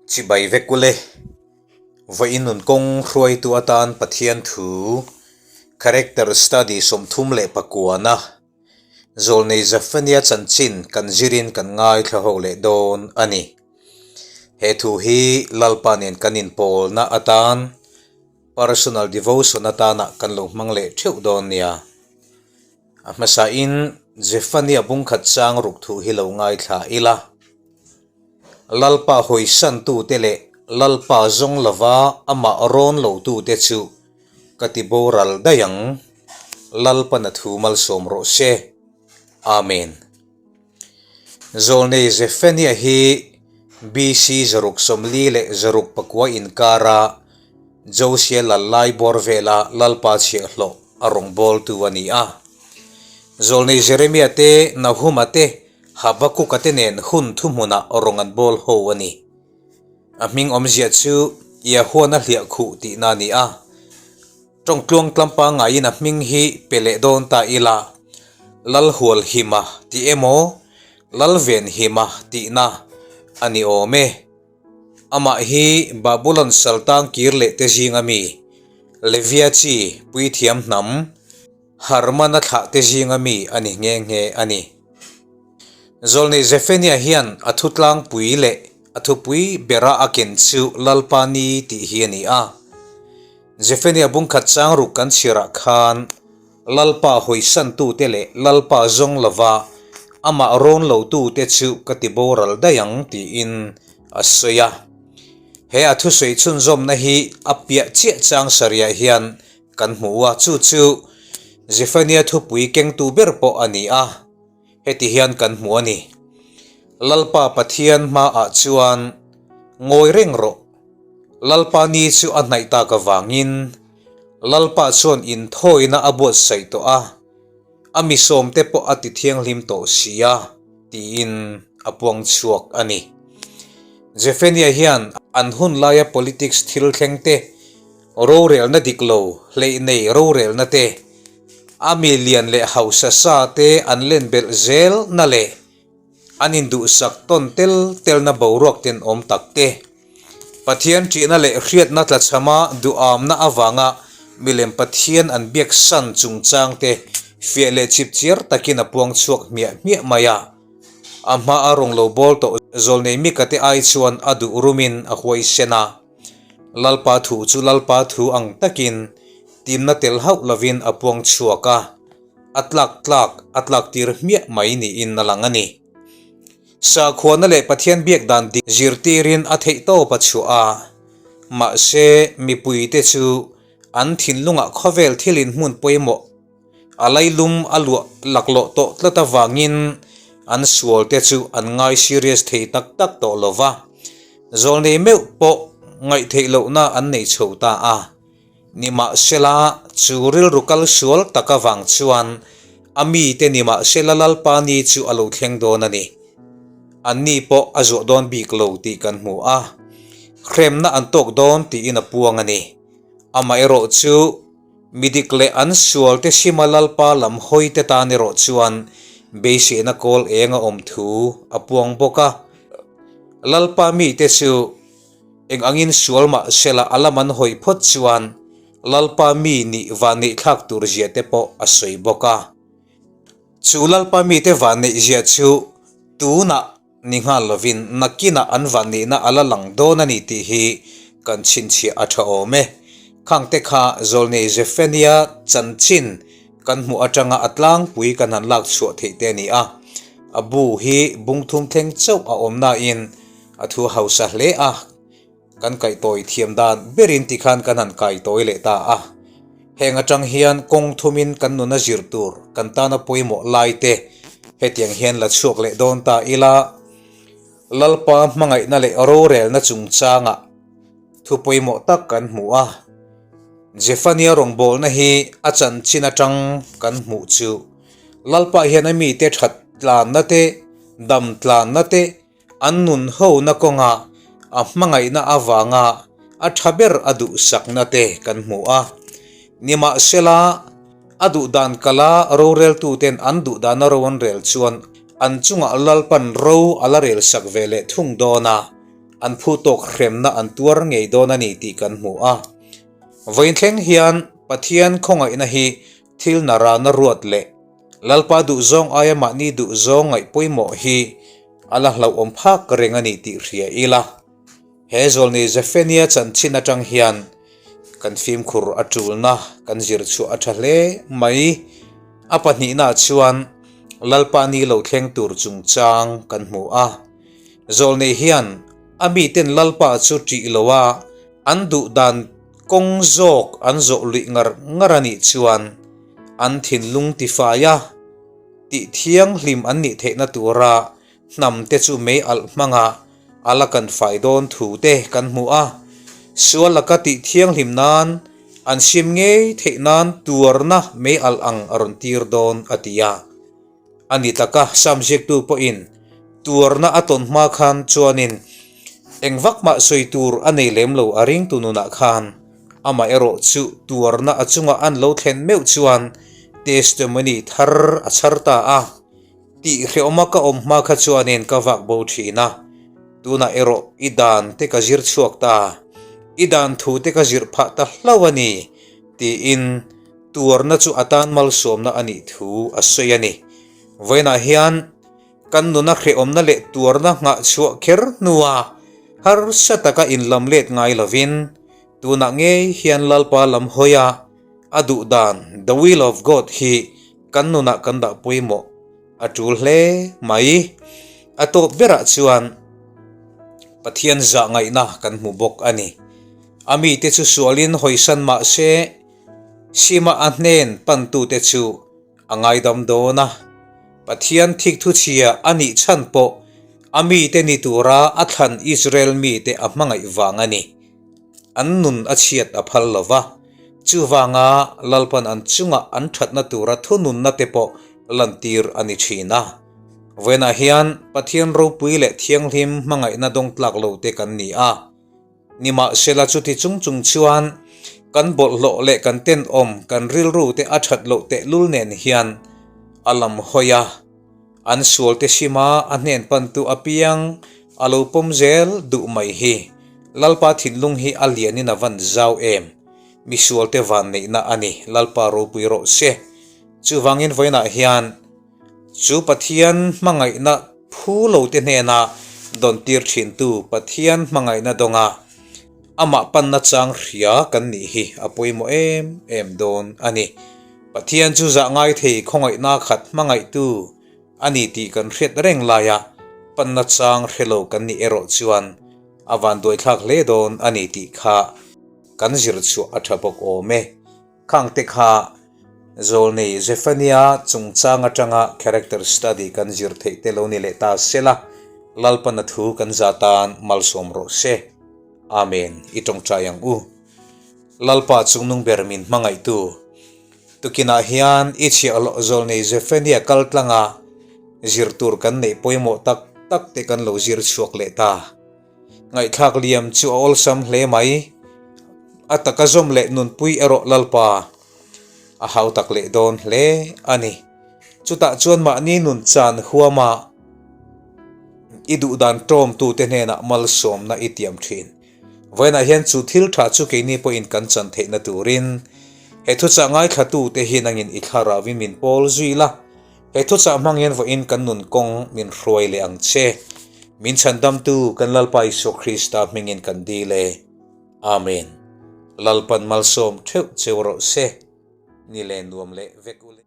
Chibai vek ule, vawiin nun kawng hruaitu atan Pathian thu, Character Study 39-a Zawlnei Zephaniah chanchin kan zirin kan ngaithla ho leh dawn a ni. He thu hi Lalpa nen kan inpawlna atan, Personal Devotion atana kan lo hmang leh theuh dawn nia. A hmasain Zephaniah bungkhat chang ruk thu hi lo ngaithla ila. Lalpa hawisantute leh Lalpa zawng lova amah rawn lotute chu ka ti boral daih ang. Lalpana thu malsawm rawh se. Amen. Zawlnei Zephaniah hi BC 640 inkara Josia lal lai bawr vela Lalpa chhiahhlawh a rawngbawltu a ni a. Zawlnei Jeremia te, Nahuma te, Habakuka te nen hun thuhmunah rawng an bawl ho a ni. A hming awmzia chu Yahuana hliah khuh tihna a ni a. Tawngtluang tlampa ngaiin a hming hi pe leh dawn ta ila, Lalhualhima tih emaw Lalvenhima tihna a ni awm e. Amah hi Babulon saltang kir leh te zinga mi, Levia chi puithiam hnam, Harmana thlah te zinga mi a ni nghe nghe a ni. Zawlnei Zephaniah hian a thutlangpui leh a thupui bera a ken chu Lalpa ni tih hi a ni a. Zephaniah bungkhat chang ruk kan chhiarah khan Lalpa hawisantute leh Lalpa zawng lova amah rawn lotute chu ka ti boral daih ang tiin a sawi a. He a thusawi chhunzawmna hi a piah chiah chang sarihah hian Kan hmu a, chu chu Zephaniah thupui kengtu ber pawh a ni a, heti hian kan hmu a ni. Lalpa Pathian hmaah chuan ngawi reng rawh. Lalpa ni chu a hnaih tak avangin Lalpa chuan inthawina a buatsaih tawh a, a mi sawmte pawh a ti thianghlim tawh si a, tiin a puang chhuak a ni. Zephaniah hian an hun laia politics thil thlengte Rorelna dik lo, hleih nei rorelna te, a mi lian leh hausa sa te an len belh zel na leh an induhsak tawn tel telna boruak tenawm tak te, Pathian ṭihna leh hriatna tlachhama duhamna avanga milem Pathian an biak san chungchang te fiah leh chipchiar takin a puang chhuak hmiah hmiah mai a. A hma a rawn lo bawl tawh zawlnei mika te ai chuan a duh rumin a huaisen a. Lalpa thu chu Lalpa thu ang takin timna tel hauh lovin a puang chhuak a, a tlak tlak a tlak tir hmiah mai niin a lang a ni. Sakhuana leh Pathian biak dan dik zirtirin a theihtawp a chhuah a, mahse mipuite chu an thinlungah khawvel thilin hmun pawimawh A lailum a luah laklawh tawh tlat avangin an sualte chu an ngai serious thei tak tak tawh lo va, zawlnei meuh pawh ngaihtheih lohna an nei chho ta a. Nimahsela, chu rilru kal sual tak avang chuan a mite nimahsela Lalpa ni chu a lo thleng dawn a ni. Anni pawh a zuah dawn bik lo tih kan hmu a, hremna an tawk dawn tiin a puang a ni. Amaherawh chu. Mi dik leh an sualte sima Lalpa lam hawite tan erawh chuan beiseina kawl eng a awm thu a puang bawk a. Lalpa mite chu eng angin sual mah sela a lam an hawi phawt chuan Lalpa mi nih vanneih thlak tur zia te pawh a sawi bawk a. Chu Lalpa mite vanneih zia chu tunah Ni nghal lovin nakinah an vannihna a la lang dawn a ni tih hi kan chhinchhiah a tha awm e. Khangte kha Zawlnei Zephaniah chanchin kan hmuh atanga a tlangpui kan han lak chhuah theih te a ni a. A bu hi bungthum thleng chauh a awm nain a thu hausa hle a. Kan kaihtawi thiam dan berin tikhan kan han kaitawi leh ta a. Heng atang hian kawng thumin kan nuna zir tur kan tana pawimawh lai te hetiang hian la chhuak leh dawn ta ila, Lalpa hmangaihna leh rorelna chungchangah thu pawimawh tak kan hmu a. Zephaniah rawngbawlna hi a chanchin atang kan hmuh chu Lalpa hian a mite that tlanna te, dam tlanna te, An nun hona kawnga a hmangaihna avanga a tha ber a duhsakna te kan hmu a. Nimahsela, a duhdan kala roreltuten an duhdana ro an rel chuan an chungah Lalpan ro a la relsak ve leh thung dawn a. an phu tawk hremna an tuar ngei dawn a ni tih kan hmu a. Vawiin thleng hian Pathian khawngaihna hi thil narana ruat leh Lalpa duhzawng aia mahni duhzawng ngaih pawimawh hi a la hlauhawm phak reng a ni tih hria ila. He zawlni Zephania chanchin atang hian kan fimkhur a tulna kan zir chhuah a tha hle mai. A pahnihnaah chuan Lalpa ni lo thleng tur chungchang kan hmu a. Zawlnei hian a miten Lalpa chu ṭih lo a, an duh dan kawng zawk an zawh luih ngar ngar a nih chuan an thinlung tifai a, tih thianghlim an nih theihna tura hnam te chu mei alh hmanga a la kan fai dawn thu te kan hmu a. Sual laka tih thianghlim nan an siam ngei theih nan tuarna mei alh ang a rawn tir dawn a ti a. A ni taka Sam ziaktu pawhin tuarna a tawn hma khan chuanin eng vak mah sawi tur a nei lem lo a ringtu nunah khan amaherawh chu tuarna a chunga an lo thlen meuh chuan testimony thar a chhar ta a. Tih hrehawma ka awm hma kha chuanin ka vak bo thin a, tunah erawh i dan te ka zir chhuak ta, i dan thu te ka zirh phah ta hlauh a ni, tiin tuarna chu a tan malsawmna a nih thu a sawi a ni. Vawiinah hian kan nuna hrehawmna leh tuarna nghah chhuah kher hnua harsa taka inlam let ngai lovin tunah ngei hian Lalpa lam hawi a, a duh dan, the will of God, hi kan nunah kan dah pawimawh a tul hle mai. A tawp berah chuan Pathian zah ngaihna kan hmu bawk a ni. A mite chu sualin hawisan mah se, Sima a hnen pantute chu a ngaidam dawn a. Pathian thikthuchhia a nih chhan pawh a mite ni tura a thlan Israel mite a hmangaih vang a ni. An nun a chhiat a phal lo va, chuvanga Lalpan an chunga an thatna tura thununna te pawh lantir a ni thin a. Vawiinah hian Pathian ropui leh thianghlim hmangaihna dawngtlak lo te kan ni a. Nimahsela chuti chung chung chuan kan bawlhhlawh leh kan tenawm kan rilru te a that loh tehlul nen hian a lam hawi a. An sualte sima a hnen pantu apiang a lo pawm zel duh mai hi Lalpa thinlung hi a lianin a van zau em? Mi sualte van neihna a ni, Lalpa ropui rawh se. Chuvangin vawiinah hian chu Pathian hmangaihna phu lote hnena dawntir thintu Pathian hmangaihna dawnga amah panna chang hria kan nih hi a pawimawh em em dawn a ni. Pathian chu zah ngai thei khawngaihna khat hmangaihtu a ni tih kan hriat reng laia panna chang hre lo kan nih erawh chuan a vanduaithlak hle dawn a ni tih kha kan zir chhuah a tha bawk awm e. Khangte kha Zawlnei Zephania chungchang atanga character study kan zir theih te lo ni leh ta sela, Lalpana thu kan za tan malsawm rawh se. Amen. I tawngtai ang u. Lalpa chungnung ber min hmangaihtu. Tukinah hian i chhiahhlawh zawlnei Zephania kal tlanga zir tur kan neih pawimawh tak tak te kan lo zir chhuak leh ta. Ngaihthlak liam chu a awlsam hle mai. A taka zawm leh nunpui erawh Lalpa a hau tak leh dawn hle a ni. Chutah chuan mahni nun chan huama i duhdan tawmtute hnenah malsawmna i tiam thin. Vawiinah hian chu thil tha chu keini pawhin kan chan theihna turin he thuchah ngaithlatute hi nangin i thlarauin min pawl zui la, he thuchah hmang hian vawiin kan nun kawng min hruai leh ang che. Min chhandamtu kan Lalpa Isua Krista hmingin kan dil e. Amen. Lalpan malsawm theuh cheu rawh se. Ni leh nuam leh vek u le.